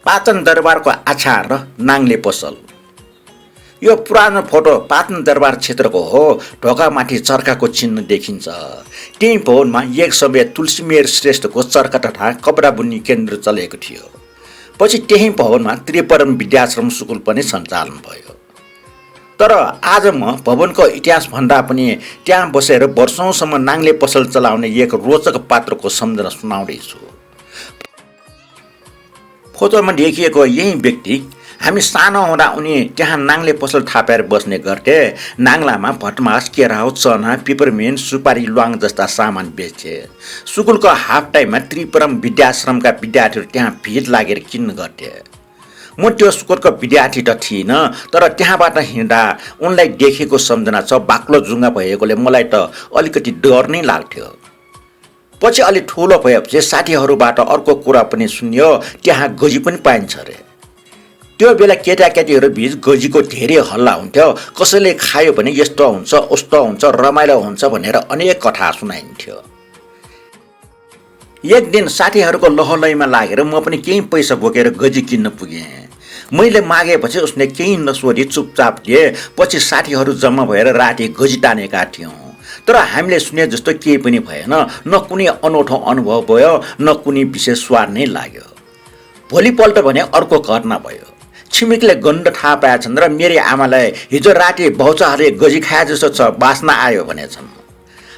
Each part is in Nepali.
पाटन दरबारको आछा र नाङ्ले पसल। यो पुरानो फोटो पाटन दरबार क्षेत्रको हो। ढोकामाथि चर्काको चिन्ह देखिन्छ। त्यही भवनमा एक समय तुलसीमेर श्रेष्ठको चर्का तथा कपडा बुन्ने केन्द्र चलेको थियो। पछि त्यही भवनमा त्रिपुरम विद्याश्रम स्कुल पनि सञ्चालन भयो। तर आज म भवनको इतिहास भन्दा पनि त्यहाँ बसेर वर्षौंसम्म नाङ्ले पसल चलाउने एक रोचक पात्रको सम्झना सुनाउँदैछु। फोटोमा देखिएको यही व्यक्ति हामी सानो हुँदा उनी त्यहाँ नाङ्ले पसल थापेर बस्ने गर्थे। नाङ्लामा भटमास, केराउ, चना, पिपरमेन्ट, सुपारी, ल्वाङ जस्ता सामान बेच्थे। स्कुलको हाफ टाइममा त्रिपुरम विद्याश्रमका विद्यार्थीहरू त्यहाँ भिड लागेर किन्न गर्थे। म त्यो स्कुलको विद्यार्थी त थिइनँ, तर त्यहाँबाट हिँड्दा उनलाई देखेको सम्झना छ। बाक्लो जुङ्गा भएकोले मलाई त अलिकति डर नै लाग्थ्यो। पछि अलि ठुलो भएपछि साथीहरूबाट अर्को कुरा पनि सुन्यो, त्यहाँ गजी पनि पाइन्छ अरे। त्यो बेला केटाकेटीहरू बीच गजीको धेरै हल्ला हुन्थ्यो। कसैले खायो भने यस्तो हुन्छ उस्तो हुन्छ, रमाइलो हुन्छ भनेर अनेक कथा सुनाइन्थ्यो। एक दिन साथीहरूको लहलैमा लागेर म पनि केही पैसा बोकेर गजी किन्न पुगेँ। मैले मागेपछि उसले केही नसोधी चुपचाप दिए। पछि साथीहरू जम्मा भएर राति गजी तानेका थियौँ। तर हामीले सुने जस्तो केही पनि भएन। न कुनै अनौठो अनुभव भयो, न कुनै विशेष स्वाद नै लाग्यो। भोलिपल्ट भने अर्को घटना भयो। छिमेकीले गन्ध थाहा पाएछन् र मेरी आमालाई हिजो राति भाउचाहरूले गजी खाए जस्तो छ, बास्ना आयो भनेछन्।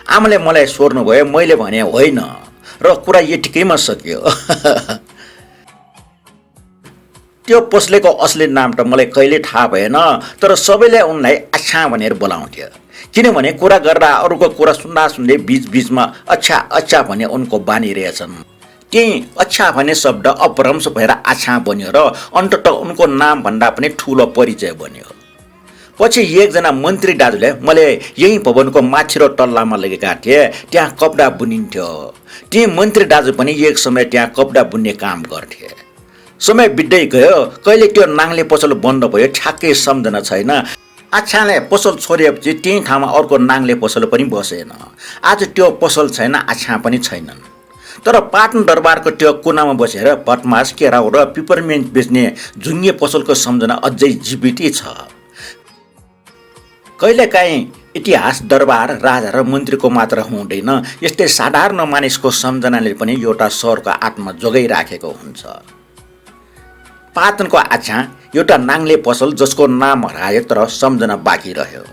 आमाले मलाई सोध्नुभयो। मैले भने होइन र कुरा यतिकैमा सकियो। त्यो पसलेको असली नाम त मलाई कहिले थाहा भएन, तर सबैले उनलाई अच्छा भनेर बोलाउँथ्यो। किनभने कुरा गर्दा अरूको कुरा सुन्दा सुन्दै बीचबीचमा अच्छा अच्छा भने उनको बानी रहेछन्। त्यही अच्छा भन्ने शब्द अपभ्रंश भएर आछा बन्यो र अन्ततः उनको नाम भन्दा पनि ठुलो परिचय बन्यो। पछि एकजना मन्त्री दाजुले मलाई यही भवनको माथिल्लो तल्लामा लगेका थिए। त्यहाँ कपडा बुनिन्थ्यो। ती मन्त्री दाजु पनि एक समय त्यहाँ कपडा बुन्ने काम गर्थे। समय बित्दै गयो। कहिले त्यो नाङ्ले पसल बन्द भयो, ठ्याक्कै सम्झना छैन। आछाले पसल छोडेपछि त्यही ठाउँमा अर्को नाङ्ले पसल पनि बसेन। आज त्यो पसल छैन, आछा पनि छैनन्। तर पाटन दरबारको त्यो कुनामा बसेर भटमास, केराउ र पिपरमेन्ट बेच्ने जुङ्गे पसलको सम्झना अझै जीवितै छ। कहिलेकाहीँ इतिहास दरबार राजा र मन्त्रीको मात्र हुँदैन, यस्तै साधारण मानिसको सम्झनाले पनि एउटा सहरको आत्मा जोगाइराखेको हुन्छ। पाटनको आछा एउटा नाङ्ले पसल जसको नाम हरायो तर सम्झना बाँकी रह्यो।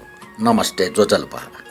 नमस्ते जोजल्पा।